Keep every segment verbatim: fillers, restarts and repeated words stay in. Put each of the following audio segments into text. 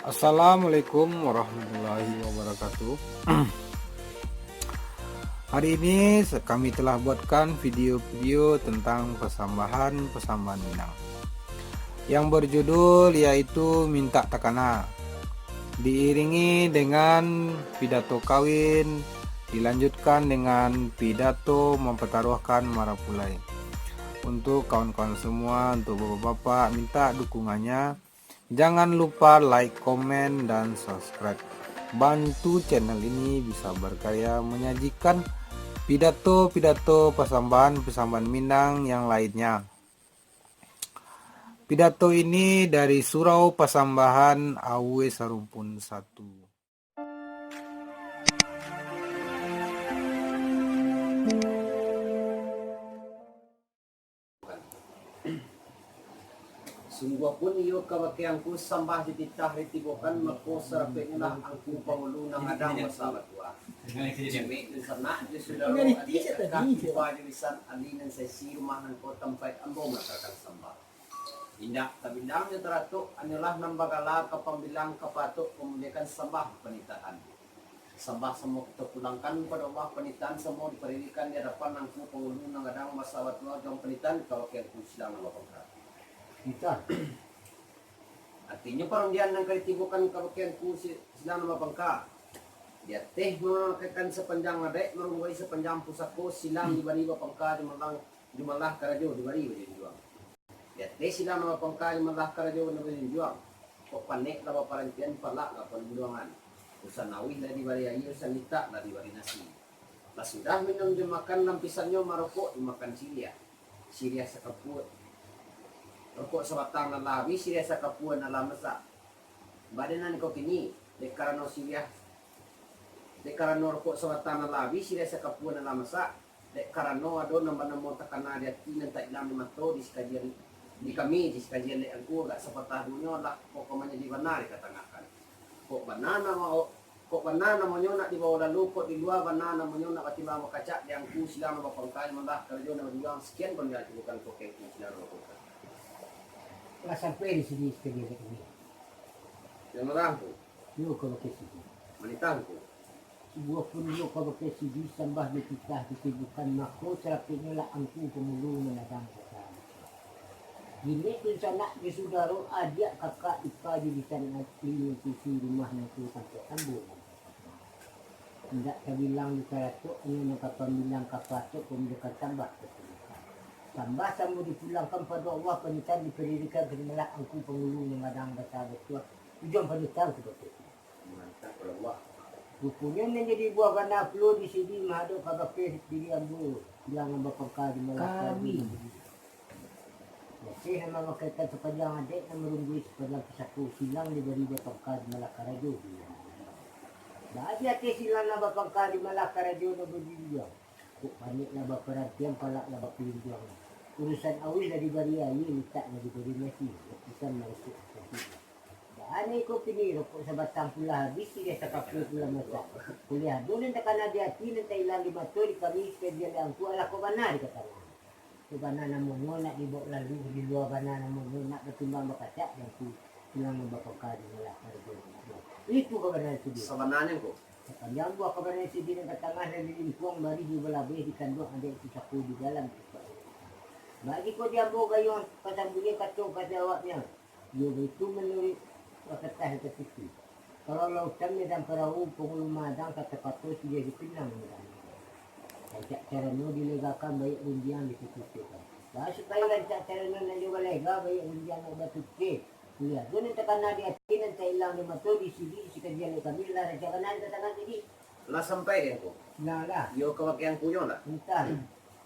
Assalamualaikum warahmatullahi wabarakatuh. Hari ini se-, kami telah buatkan video-video tentang persambahan-persambahan Minang yang berjudul yaitu Mintak Takana, diiringi dengan pidato kawin, dilanjutkan dengan pidato mampataruahkan marapulai. Untuk kawan-kawan semua, untuk bapak-bapak, minta dukungannya. Jangan lupa like, komen, dan subscribe. Bantu channel ini bisa berkarya menyajikan pidato-pidato persambahan-persambahan Minang yang lainnya. Pidato ini dari Surau Pasambahan Awe Sarumpun satu. Sungguahpun iyo kabake Angku sambah jo titah ditibokan, mako sarapeknyolah Angku Pangulu nan gadang basa batuah. Cimek dunsanak jo sudaro, adiak kakak, tipa jo lisan, alih nan saisi rumah nangko tampaik ambo manatakan sambah. Indak tabilang jo taratok, hanyolah nan bagala ka pambilang kapatuik mamuliakan sambah panitahan. Sambah samo kito pulangkan kapado Allah, panitahan samo dipadirikan di adapan Angku Pangulu nan gadang basa batuah jo panitahan kabake Angku Silang nan bapangka. Artinyo, parundian nan ka ditibokan kabake Angku Si-, Silang nan bapangka. Di ateh mamakaikan sapanjang adaik, marunggoi sapanjang pusako, silang dibari bapangka, jumalah, jumalah karajo dibari bajunjuang. Di ateh silang nan bapangka, jumalah karajo nan bajunjuang. Kok panek lah baparantian, palak lah palunduangan. Urusan auih lah dibari aia, urusan litak lah dibari nasi. Lah sudah minum jo makan, lampisannyo marokok jo makan siriah. Siriah sakapua. Rokok sabatang nan lah abih, siriah sakapua nan lah masak. Bak nan iko kini, dek karano siriah, dek karano rokok sabatang nan lah abih, siriah sakapua nan lah masak, dek karano ado nan banamo takana di ati, nan tailang di mato, di sakajian, di kami, di sakajian dek Angku, agak sapatah duonyo lah, pokok manjadi bana dikatangahkan. Kok bana namo, kok bana namonyo nak dibawo lalu, kok di lua bana namonyo nak batimbang bakacak, di Angku Silang nan bapangka, malah karajo nan bajuang, sekian pun diajukan kok Angku Silang nan bapangka. Lah sampai di sini sekali lagi. Yang orang tu. Yo, kalau ke sini. Manitang tu. Sungguahpun iyo kabake sidi sambah jo titah ditibokan, mako sarapeknyolah Angku Pangulu nan gadang basa batuah. Cimek dunsanak jo sudaro, adiak kakak, tipa jo lisan, alih nan saisi rumah nangko tampaik ambo manatakan sambah. Indak tabilang jo taratok, hanyo nan ka pambilang kapatuik mamuliakan sambah ditibokan. Sambah samo dipulangkan pado Allah, panitahan dipadirikan, ka rumah Angku Pangulu nan gadang basa batuah, tujuan panitahan kabake Mantap, Allah. Ruponyo manjadi buah bana pulo di sidi mahadok kabake diri ambo, Silang nan bapangka di Malaka. Kami. Di ateh nan mamakaikan sapanjang adaik, nan marunggoi sapanjang pusako, silang dibari bapangka di Malaka rajo. Baa di ateh silang nan bapangka di Malaka rajo nan bajunjuang. Kok panek lah baparantian, palak lah bapalunduangan. Urusan auih lah dibari aia, litak lah dibari nasi, lapisan marokok. Baa nan iko kini, rokok sabatang pun lah abih, siriah sakapua pun lah masak. Buliah ado nan takana di ati, nan tailang di mato, di kami sakajian dek Angku, alah kok bana dikatangahkan. Kok bana namonyo nak dibaok lalu, di lua bana namonyo nak batimbang bakacak, dek Angku Silang nan bapangka di Malaka rajo. Itu kabananyo sidi. Sabananyo, Angku. Sapanjang buah kabananyo sidi nan ka tangah nan dilimpuang, barih jo balabeh, di kanduang adaik pusako, di dalam pusako. Baa jikok di ambo gayuang pasambunyi, kato ka jawabnyo, iyo baitu manuruik papatah nan tatuju. Kalau lautan medan parahu, pangulu maadang kato-kato, siriah jo pinang medan. Rancak carano dilegakan, baiak rundiang dipatutuikkan. Baa supayo rancak carano nak jo balega, baiak rundiang nak batutuik? Iyo, ado nan takana di ati, nan tailang di mato, di sidi, sakajian dek kami, lah rancak bana dikatangahkan sidi. Lah sampai dek Angku? Lah, lah. Iyo kabake Angkunyo lah. Entah.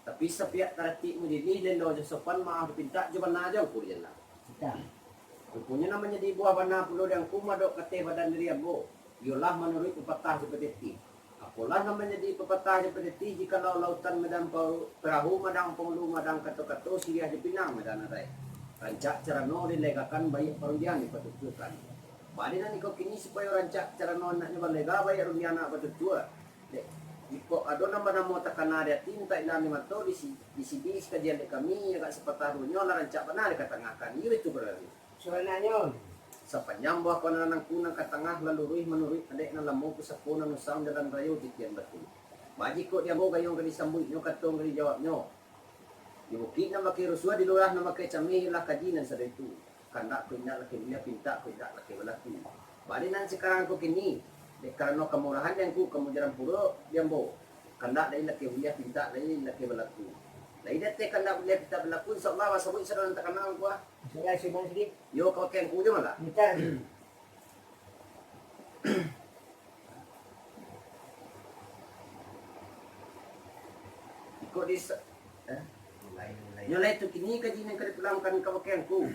Tapi sapiak taratik mujilih, lelo jo sopan, maaf dipintak, jo bana jo Angku dijalan. Entah. Ruponyo nan manjadi buah bana pulo di Angku, madok ka ateh badan diri ambo. Iyolah manuruik papatah jo pateti. Apolah nan manjadi papatah jo pateti, jikalau lautan maadang pa-, parahu, maadang pangulu, maadang kato-kato, siriah jo pinang maadang adaik. Rancak carano dilegakan, baiak parundiang dipatutuikkan. Baa di nan iko kini supayo rancak carano nak nyo balega, baiak rundiang nak batutuik? Dek, jikok ado nan banamo takana di ati, nan tailang di mato, di si-, di sidi sakajian dek kami, agak sapatah duonyo lah rancak bana dikatangahkan. Iyo itu barari. Sabananyo, Sapanjang buah pananangku nan ka tangah lah luruih manuruik adaik nan lamo pusako nan usang jalan rayo titian batu. Bajikok di ambo gayuang ka disambuiknyo, kato ka dijawabnyo. Di bukik nan bakeh rusuah, di lurah nan bakeh cameh, iyolah kaji nan sado itu. Kandak ko indak lakeh buliah, pintak ko indak lakeh balaku. Bari nan sakarang ko kini, dek karano kamurahan di angku, kamujaran pulo di ambo. Kandak lai lakeh buliah, pintak lai lakeh balaku. Lai di ateh kandak buliah pintak balaku, insya Allah, basabuik sado nan takana angku ah. Insya Allah, simak sikik. Yo, ka bakeh angku jo malah. Minta. Iko di sa-, eh? Nyo lai tu kini kaji nan ka dipulangkan ka bakeh angku.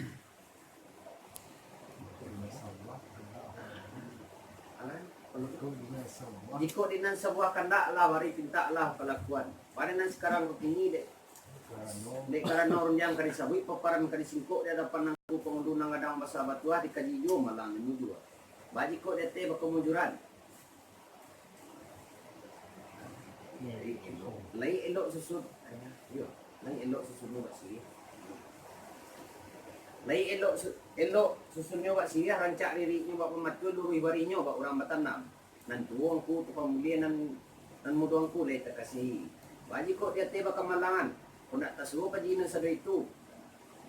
Jikok di nan sabuah kandak lah, bari pintak lah palakuan. Bari nan sakarang ko kini, dek. Dek karano rundiang ka disabuik, paparan ka disingkok di adapan angku pangulu nan gadang basa batuah, dikaji juo malang dimujua. Bajikok di ateh bakamujuran. Lai elok susun, iyo, lai elok susunnyo bak siriah. Lai elok su-, elok susunnyo bak siriah, rancak ririknyo bak pamatua, luruih barihnyo bak urang batanam. Nan tuo angku tu pamulie, nan, nan mudo angku lai takasiahi. Bajikok di ateh bakamalangan, kok ndak tasuo kaji nan sado itu.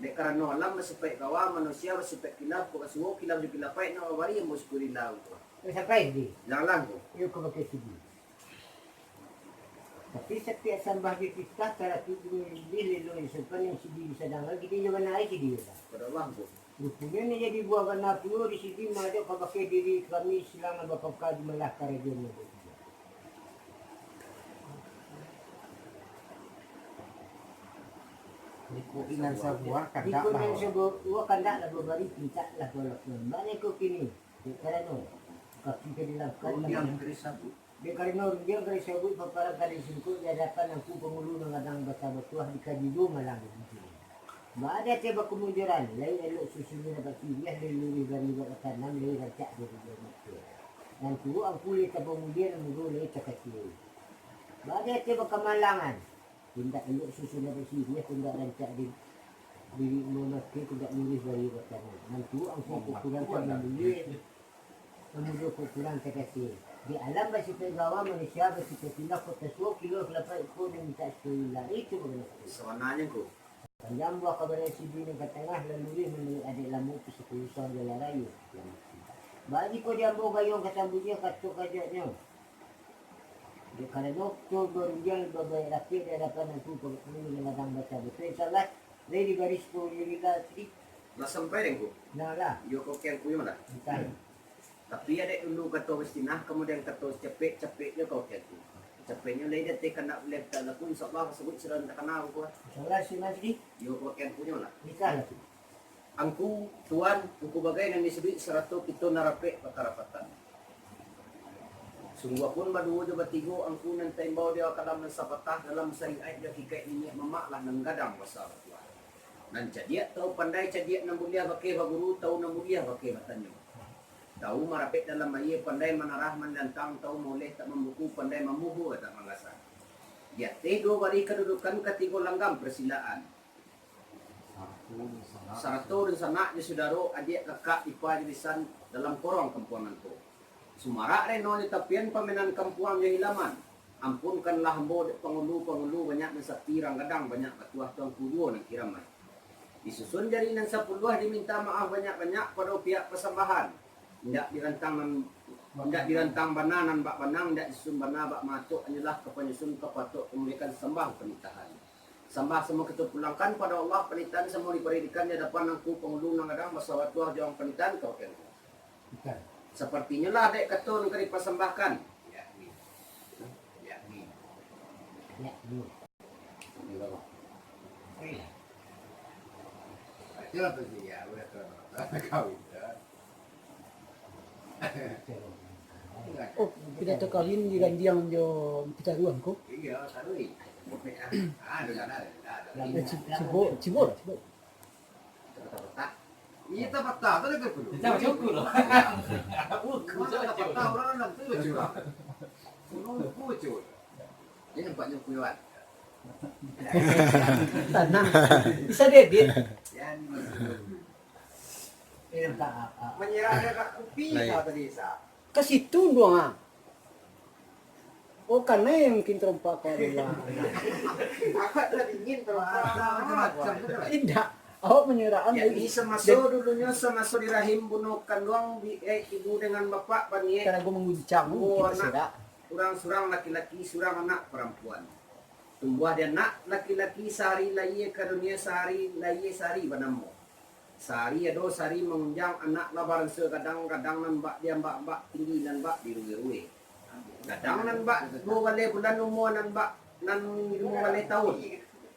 Dek karano alam basipaik gawa, manusia basipaik kilaf, kok basuo kilaf jo kilafaik, nak babari ambo syukuri lah angku. Sampai di. Janganlah angku. Iyo ka bakeh sidi. Tapi satiok sambah jo titah, taratuik bunyi lilih, lilong jo sopan, nan sidi bisa danga, kito jo bana ai sidi lah. Pado Allah angku. Ruponyo nan jadi buah bana pulo di sidi, madok ka bakeh diri kami, silang bapangka jumalah karajonyo. Jikok nan sabuah kandak lah. Jikok nan sabuah kandak lah babari, pintak lah balakuan. Bana ko kini, dek karano kaki ka dilangkahkan. Dek karano rundiang ka disabuik, paparan ka disingkok di adapan angku pangulu nan gadang basa batuah, dikaji juo malang dimujua. Bak di ateh bakamujuran, lai elok susunnyo bak siriah, lai luruih bari bak batanam, lai rancak dek rijal mato. Nan tuo angku lai tapamulie, nan mudo lai takasiahi. Bak di ateh bakamalangan, kok ndak elok susunnyo bak siriah, kok ndak rancak di, diri mamakai, kok ndak luruih bari bak batanam. Nan tuo angku kok kurang tapamulie, nan mudo kok kurang takasiahi. Di alam basipaik gawa, manusia basipaik kilaf, kok tasuo kilaf kilafaik, iko nan mintak syukuri lah. Itu bagana. Sabananyo ko. Panjang buah kabaran sidi nan ka tangah, lah luruih manuruik adaik lamo, pusako usang jalan rayo. Bajikok di ambo gayuang ka sambuiknyo, kato ka jawabnyo. Dek karano kito barundiang babaiak rapek di adapan angku pangulu nan gadang basa batuah, insya Allah, lai di garis ko lila tadi. Lah sampai dek angku? Nah lah. Iyo ka bakeh angku yo lah. Bukan. Tapi adaik dulu kato bastinah, kamudian kato capek, capeknyo ka bakeh angku. Capeknyo lai di ateh kandak buliah pintak balaku, insya Allah, basabuik sado nan takana angku ah. Insya Allah, simak sidi. Iyo ka bakeh angku nyo lah. Bisa lah tu. Angku, tuan, angku bagai nan disabuik, sarato kito nan rapek bakarapatan. Sungguahpun baduo jo batigo, angku nan taimbau di alam nan sapatah, dalam syariat jo hakikaik niniak mamak lah nan gadang basa batuah. Nan cadiak tau pandai, cadiak nan buliah bakeh baguru, tau nan buliah bakeh batanyo. Tau marapek dalam aia, pandai manarah manantang, tau moleh tak mambuku, pandai mambuhu tak mangasa. Di ateh duo barih kadudukan, katigo langgam parsilaan. Sarato dunsanak jo sudaro, adiak kakak ipa jo bisan dalam korong kampuangan ko. Sumarak reno jo tapian, pamenan kampuang jo hilaman. Ampunkanlah ambo dek pangulu-pangulu banyak nan sakti, rang gadang banyak batuah, tuanku juo nan kiramaik. Disusun jari nan sapuluah, diminta maaf banyak-banyak pado pihak pasambahan. Indak dirantang nan, indak dirantang bana nan bak banang, indak disusun bana bak maatok, hanyolah ka panyusun ka patok, pamulihkan sambah panitahan. Sambah samo kito pulangkan pado Allah, panitahan samo diparirikan di adapan angku pangulu nan gadang basa batuah jo panitahan ka bakeh angku. Sapartinyo lah dek kato nan ka dipasambahkan. Yakni. Yakni. Yakni. Oh, pidato kawin dirandiang jo pitaruah ko. Iyo, taruih. Ah, di sana, di sana, di sana. Eh, ci-, cibo, cibo lah, cibo. Patah-patah. Iya, patah-patah, tu dah kepuluh. Patah-patah, urang dalam tu curang. Urang lupa, cuy. Dia nampaknyo kuyuan. Tanang. Bisa diedit. Jan. Menyerah dekat kupi, Lain. Sa tadi, Sa. Ka situ doang, ah. Oh, kanai mungkin terompa kau dulu, ah. Agak tadingin terompa. Ah, macam-macam tu lah. Indak. Awak menyerah, ah. Jadi, samaso dulunyo, samaso di rahim buno kanduang, bi-, eh, ibu dengan bapak baniaik. Karago mangguncang, duo anak, surang laki-laki, surang anak parampuan. Tumbuah di anak laki-laki, sahari layie ka dunia, sahari layie sahari banamo. Sahari ado sahari mangunjang, anak lah baranso gadang, gadang nan bak diambak-ambak, tinggi nan bak dirueh-rueh. Gadang nan bak duo baleh bulan, umua nan bak nan limo baleh taun.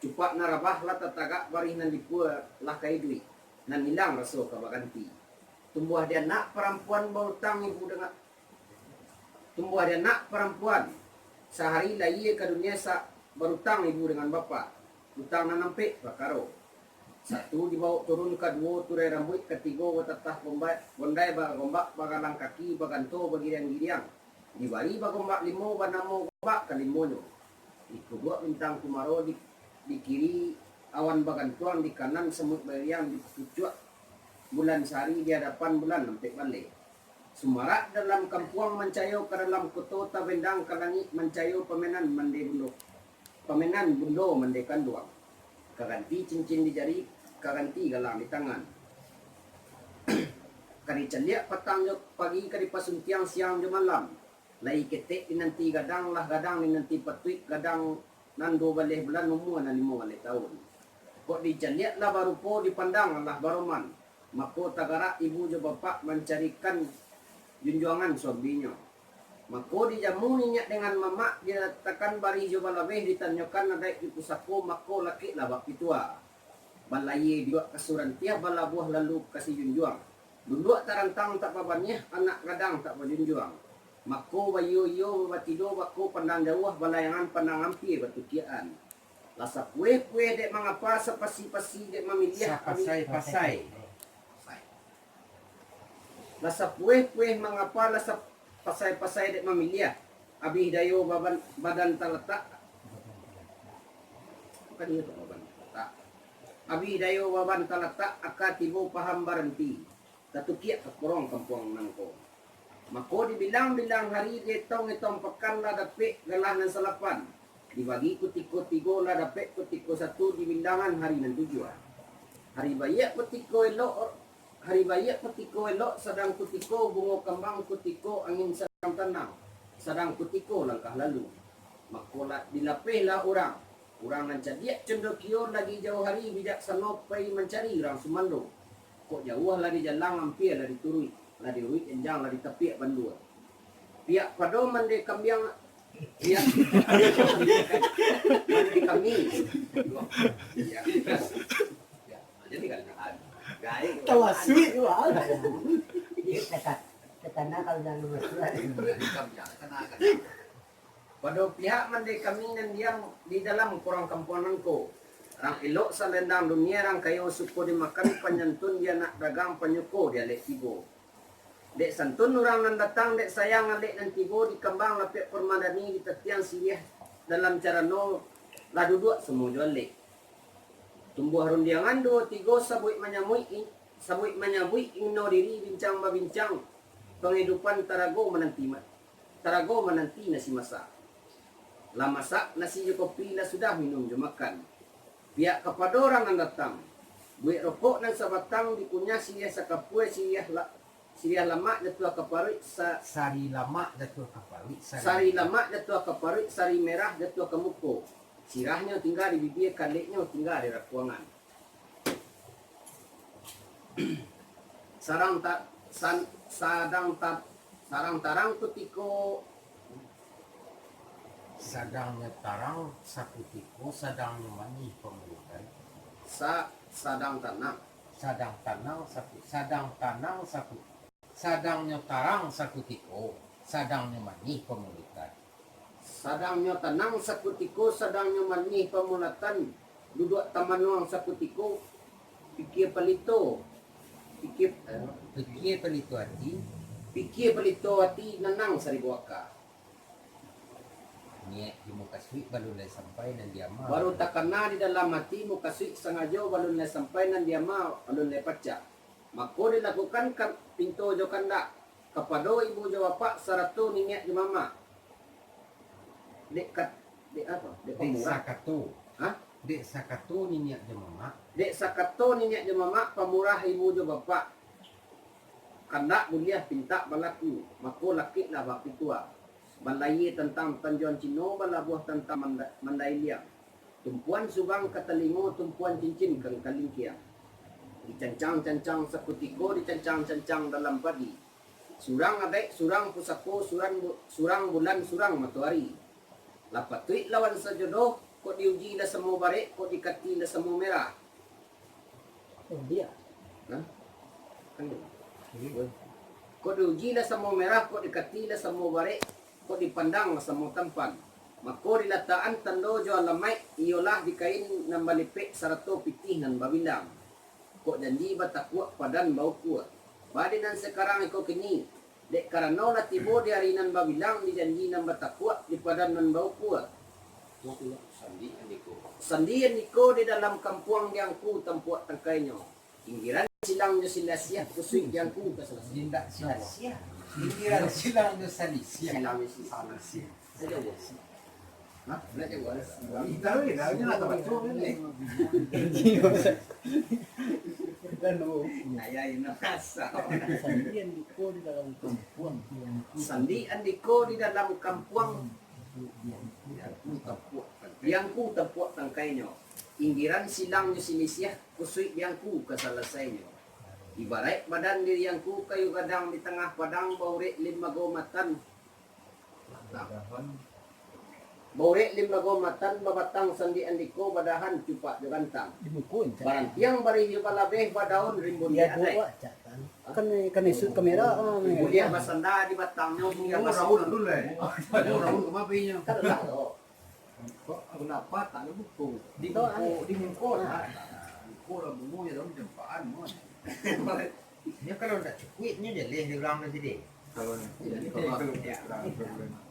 Cupak nan rabah lah tatagak, barih nan dipua lah ka iduik, nan ilang raso ka baganti. Tumbuah di anak parampuan, bautang ibu dengan Tumbuah di anak parampuan, sahari layie ka dunia sa-, barutang ibu dengan bapak, utang nan ampek pakaro. Satu dibawok turun, kaduo turai rambuik, katigo batatah gombak, gondai bagombak, bagalang kaki, baganto bagiriang-giriang, dibari bagombak limo, banamo gombak kalimonyo. Dikuduak bintang kumaro, di-, di kiri awan bagantuang, di kanan samuik bairiang, di pucuak bulan sahari, di adapan bulan ampek baleh. Sumarak dalam kampuang, mancayo ka dalam koto, tabendang ka langik, mancayo pamenan mande bundo, pamenan bundo mande kanduang. Ka ganti cincin di jari, ka ganti galang di tangan. Ka dicaliak patang jo pagi, ka dipasuntiang siang jo malam. Lai ketek dinanti gadang, lah gadang dinanti patuik, gadang nan duo baleh bulan, umua nan limo baleh taun. Kok dicaliak lah barupo, dipandang lah baroman, mako tagarak ibu jo bapak mancarikan junjuangan suambinyo. Mako dijamu niniak dengan mamak, dilatakan barih jo balabeh, ditanyokan adaik di pusako, mako lakeklah bak pitua. Balayie dibuek ka surantiah, balabuah lalu ka sijunjuang. Dunduak tarantang tak babaniah, anak gadang tak bajunjuang. Mako baiyo-iyo batido, bako pandang jauah, balayangan pandang ampia batukiakan. Lah sapueh-pueh dek mangapa, sapasi-pasi dek mamiliah. Sapasai-pasai. Lah sapueh-pueh mangapa, lah sapasai-pasai dek mamiliah. Abih dayo baban, badan talatak. Bukan iyo tu baban talatak. Abih dayo baban talatak, aka tibo paham baranti. Tatukiak ka korong kampuang nangko. Mako dibilang-bilang hari, dietong-etong pakan, lah dapek galah nan salapan. Dibagi kutiko tigo, lah dapek kutiko satu, dibilangan hari nan tujuah. Hari baiak kutiko elok, hari baiak kutiko elok, sadang kutiko bungo kambang, kutiko angin sadang tanang, sadang kutiko langkah lalu. Mako lah dilapehlah urang. Urang nan cadiak condokio, lagi jauah hari bijaksano, pai mancari urang sumando. Kok jauah lah dijalang, ampia lah dituruik, lah diuruik janjang, lah ditapiak bandua. Piak pado mande kambiang, piak mande kami. Ya. Ya. Jadi kan, gaek. Tawasuik, wah. Iya, kata, katana kalau dalam Rasul ada. Kambiang, kena, kena. Pado pihak mande kami nan diam di dalam korong kampuang nangko, rang elok salendang dunia, rang kayo suko dimakan, panyantun di anak dagang, panyuko di alek tibo. Dek santun urang nan datang, dek sayang alek nan tibo, di kambang lapek parmadani, di tatiang siriah dalam carano, lah duduak samo jo alek. Tumbuah rundiangan duo tigo, sabuik manyamuik i-, sabuik manyabuik ingno diri, bincang babincang, pangidupan tarago mananti ma-, tarago mananti nasi masak. Lah masak nasi jo kopi, lah sudah minum jo makan. Piak kapado urang nan datang, buek rokok nan sabatang, dikunyah siriah sakapua, siriah la-, siriah lamak jatuah ka paruik, sa-, sari lamak jatuah ka paruik, sari, sari lamak jatuah ka paruik, sari merah jatuah ka muko. Sirahnyo tingga di bibia, kaleknyo tingga di rakuangan. Sarang ta-, san-, sadang ta-, sarang tarang kutiko. Sadangnyo tarang sakutiko, sadangnyo manih pamulutan. Sa-, sadang tanang. Sadang tanang saku-, sadang tanang saku-, sadangnyo tarang sakutiko, sadangnyo manih pamulutan. Sadangnyo tanang sakutiko, sadangnyo manih pamulatan, duduak tamanuang sakutiko, pikia palito, pikia, eh, pikia palito ati, pikia palito ati, nanang saribu aka. Niaik di mukasuik, balun lai sampai nan diama. Baru takana di dalam ati, mukasuik sangajo, balun lai sampai nan diama, balun lai pacak. Mako dilakukan kan pinto jo kandak kapado ibu jo bapak sarato niniak jo mamak. Dek kat-, dek apo? Dek Dek pamurah. Sakato. Hah? Dek sakato niniak jo mamak. Dek sakato niniak jo mamak, pamurah ibu jo bapak. Kandak buliah pintak balaku, mako lakiklah bapitua. Balayie tantang tanjuang Cino, balabuah tantang manda-, mandailiang. Tumpuan subang ka talingo, tumpuan cincin ka kalingkiang. Dicancang-cancang sakutiko, dicancang-cancang dalam padi. Surang adaik, surang pusako, surang bu-, surang bulan, surang matoari. Lah patuik lawan sajodoh, kok diuji lah samo barek, kok dikati lah samo merah. Oh, dia. Nah, kan dia. Iya. Kok diuji lah samo merah, kok dikati lah samo barek, kok dipandang lah samo tampan. Mako dilatakan tando jo alamaik, iyolah di kain nan balipek sarato pitih nan babilang. Kok janji batakuak padan baukua. Badi nan sakarang iko kini, dek karano lah tibo di ari nan babilang, di janji nan batakuak di padan nan baukua. Sandi andiko. Sandi andiko di dalam kampuang di angku tampuak tangkainyo. Pinggiran silang jo silasiah, kusuik di angku ka salasai. Indak silasiah. Pinggiran silang jo salisiah. Silang jo silasiah. Sajo, Bos. Hah? Nak jawab. Kita ni, dah, ni lah tempat tu ni. Ayah ini asal. Sandi andiko di dalam kampuang. Sandi andiko di dalam kampuang. Di angku tampuak tangkai. Di angku tampuak tangkainyo. Pinggiran silang jo silisiah, kusuik di angku ka salasainyo. Ibaraik badan diri angku kayu gadang di tangah padang, baurek limbago matan. Baurek limbago matan, babatang sandi andiko, badahan cupak jo gantang. Barantiang barih jo balabeh, badaun rimbun di adaik. Kan, kan esok kamera, ah, buliah basanda di batangnyo, buliah basanda. Raun dulu, eh. Raun kama pinyo? Kan lah tu. Kok kenapa tak ada buku? Di buku, di muko lah. Muko lah bungo ya, daun jampaan, mon. Nyo kalau ndak cukuik, nyo jaleh di urang tu sidi. Kalau nanti, jadi kalau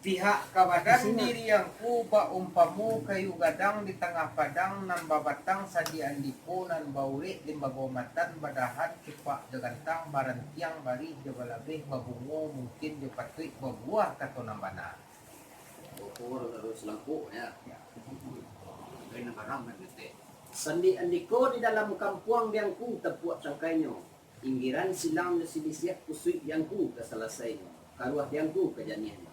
Pihak ka badan diri angku baumpamo kayu gadang di tangah padang, nan babatang sandi andiko, nan baurek limbago matan, badahan cupak jo gantang, barantiang barih jo balabeh, babungo mungkin jo patuik, babuah kato nan bana. Bokor harus langkok, ya. Ya. Kain barang kan, Tek. Sandi andiko di dalam kampuang di angku tampuak tangkainyo. Pinggiran silang jo silisiah, kusuik di angku ka salasainyo, karuah di angku ka janiahnyo.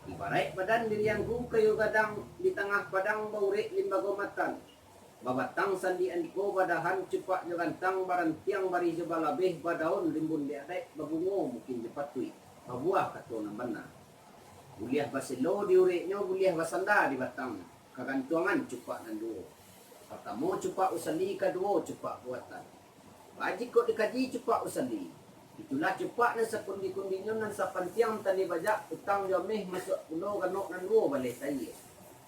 Ibaraik badan diri angku kayu gadang di tangah padang, baurek limbago matan. Babatang sandi andiko, badahan cupak jo gantang, barantiang barih jo balabeh, badaun rimbun di adaik, babungo mungkin jo patuik, babuah kato nan bana. Buliah baselo di ureknyo, buliah basanda di batangnyo, kagantuangan cupak nan duo. Partamo cupak usali, kaduo cupak buatan. Bajikok dikaji cupak usali. Itulah cupak nan sakundi-kundinyo, nan sapantiang tali bajak, utang jo ameh masuak pulo, ganok nan duo baleh tayie.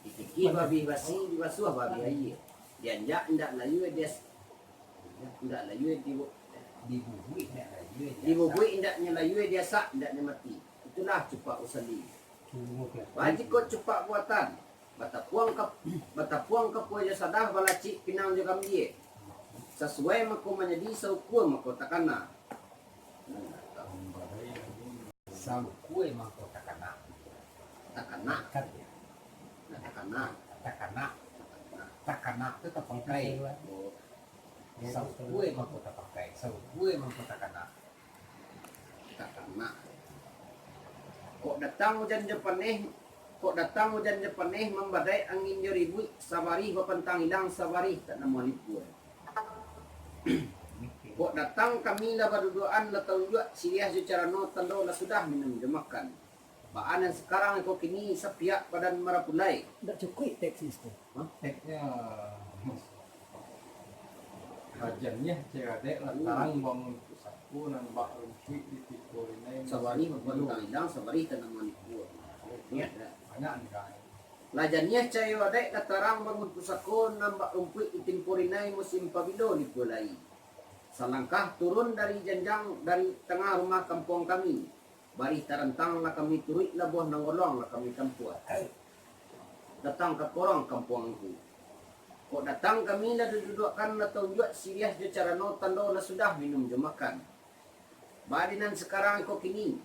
Dipikih babih basi, dibasuah babih ayie. Dianjak indak layua, dias-, indak layua, dibu-, dibubuik indak layua, diasak. Dibubuik indaknyo layua, diasak indaknyo mati. Itulah cupak usali. Bajikok cupak buatan. Batapuang ka, batapuang kapua jo sadah, balacik pinang jo gambia. Sasuai mangko manjadi, saukua mangko takana. Saukua mangko takana. Takana. Takana. Takana. Takana tu tapakai. Oh. Saukua mangko tapakai, saukua mangko takana. Takana. Kok datang ujan jo paneh, kok datang ujan jo paneh, mambadai angin jo ribuik, sabarih bapantang ilang, sabarih tak namuah lipua. Kok datang kami lah baduduakan, lah taunjuak siriah jo carano, tando lah sudah minum jo makan. Baa nan sakarang iko kini, sapiak badan marapulai. Ndak cukuik teks tu. Hah? Teksnyo, Mas. Lah janiah cayua adaik, lah tarang bangun pusako, nan bak rumpuik di timpo rinai musim pabilo. Sabarih bapantang ilang, sabarih tanaman ikua. Niat dah. Banyak nih, Kak. Lah janiah cayua adaik, lah tarang bangun pusako, nan bak rumpuik di timpo rinai musim pabilo lipua lai. Salangkah turun dari janjang, dari tangah rumah kampuang kami. Barih tarantang lah kami turuik, labuah nan golong lah kami tampuah. Datang ka korong kampuang angku. Kok datang kami lah duduakkan, lah taunjuak siriah jo carano tando lah sudah minum jo makan. Bak di nan sakarang ko kini,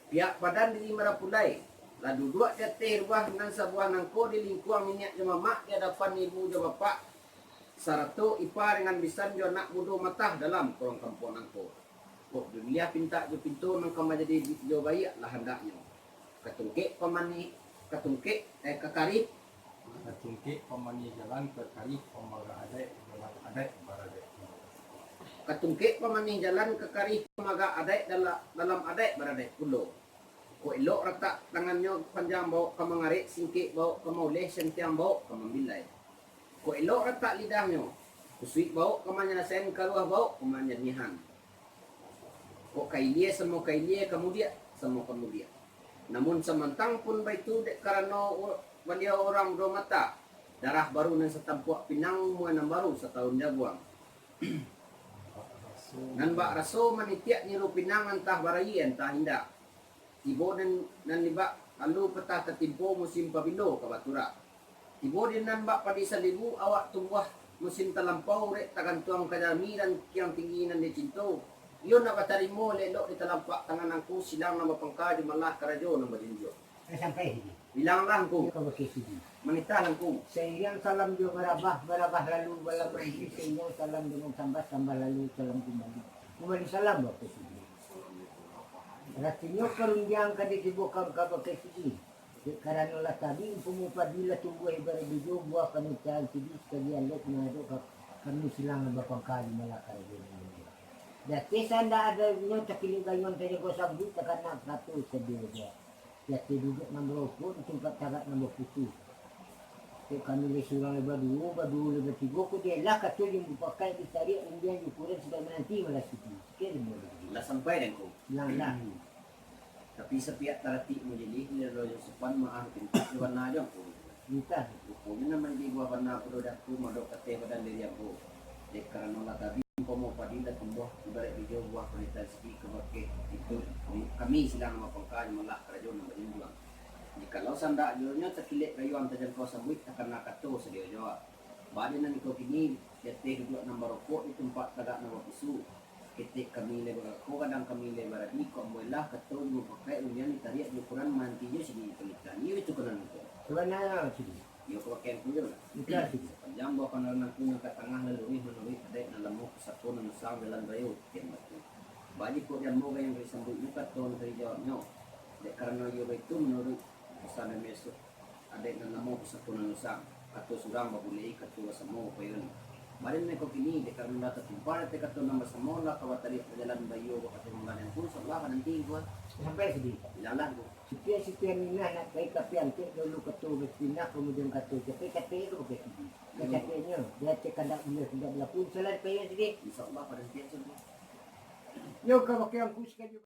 pihak padan diri marapulai, lah duduak di ateh rubah nan sabuah nangko di lingkuang niniak jo mamak di adapan ibu jo bapak, sarato ipa dengan bisan jo anak mudo matah dalam korong kampuang nangko. Kok diliah pintak jo pinto nan ka manjadi jo baiak lah handaknyo. Katungkek pamanih, katungkek, eh, kakarih. Katungkek pamanih jalan, kakarih pamagak adaik dalam adaik baradaik pulo. Katungkek pamanih jalan, kakarih pamagak adaik dala-, dalam adaik baradaik pulo. Kok elok ratak tangannyo panjang bawok ka mangarek, singkek bawok ka mauleh, sentiang bawok ka mambilai. Kok elok ratak lidahnyo, kusuik bawok ka manyalasaian, karuah bawok ka manjaniahan. Kok ka ilia samo ka ilia, ka mudiak samo ka mudiak. Namun samantang pun baitu, dek karano u-, baliau urang mudo mata, darah baru nan satampuak pinang, mua nan baru satahun jaguang. Nan bak raso manitiak nyiru pinang, antah baraia, antah indak. Tibo nan, nan dibak lalu patah tatimpo, musim pabilo ka baturak. Tibo di nan bak padi salibu, awak tumbuah musim talampau, dek tagantuang ka jami dan kiang tinggi nan dicinto. Iyo nak batarimo elok-elok di talampak tangan angku, silang nan bapangka jo malah karajo nan bajunjuang. Lah sampai sigi. Bilanglah angku. Ka bakeh sigi. Manitahlah angku. Sairiang salam jo marabah, marabah lalu balamah sigi, sairiang salam dengan sambah, sambah lalu salam kumbali. Kumbali salam bakeh sigi. Aratinyo parundiang ka ditibokan ka bakeh sigi. Dek karano lah tabi, umpumu padi lah tumbuah ibaraik bijo, buah panitahan sigi, sakali alek mangadok ka kami, silang nan bapangka jo malah karajo nan bajunjuang. Jateh sandak adonyo, takilek gayuang tajangkau sambuik, takana kato sadia jo. Jateh duduak nan barokok, di tampek tagak nan bapusu. Kok kami lai surang lai baduo, baduo lai batigo, kok dialah kato jo mupakaik, ditariak rundiang jo ukuran, sudah mananti malah sigi. Kira-kira bagitu. Lah sampai dek angku. Lah, lah. Tapi sapihak taratik majilih, di lalu jo sopan, maaf pintak jo bana jo angku. Pintak. Ruponyo nan manjadi buah bana pulo dek angku, madok kateh badan diri ambo. Dek karano lah tabi, umpamo padi lah tumbuah, ibaraik bijo, buah panitahan sigi ka bakeh itu, kami silang nan bapangka jo malah karajo nan bajunjuang. Jikalau sandak jonyo takilek gayuang tajangkau sambuik, takana kato sadia jo. Bak di nan iko kini, di ateh duduak nan barokok, di tampek tagak nan bapusu. Ketek kami lai bagako, gadang kami lai baradi, kok ambo elah kato jo mupakaik, rundiang ditariak jo ukuran, mananti jo sigi panitahan. Iyo itu kanan angku. Sabananyo sigi. Iyo ka bakeh angku jo lah. Itu lah sigi. Sapanjang buah pandalan angku nan ka tangah, lah luruih manuruik adaik nan lamo, pusako nan usang, jalan rayo tiang batu. Baa jikok di ambo gayuang ka disambuiknyo, kato nan ka dijawabnyo. Dek karano iyo baitu manuruik pesan nan biaso. Adaik nan lamo pusako nan usang, kato surang babulek, kato basamo payon. Bak di nan iko kini, dek karano lah tatimpa di ateh kato nan basamo, lah ka batariak bajalan baiyo bakato manggaleh angku, insyaallah nanti angku. Sampai sigi. Bilanglah angku. Sitian-sitian minah nak pai ka piantik, dulu kato bapinah, kamudian kato capek-capek ka bakeh sigi. Iyo. Capeknyo, di ateh kandak buliah indak balaku, insyaallah dipayon sigi. Insyaallah pada sitian sigi. Yo ka bakeh angku sakajo.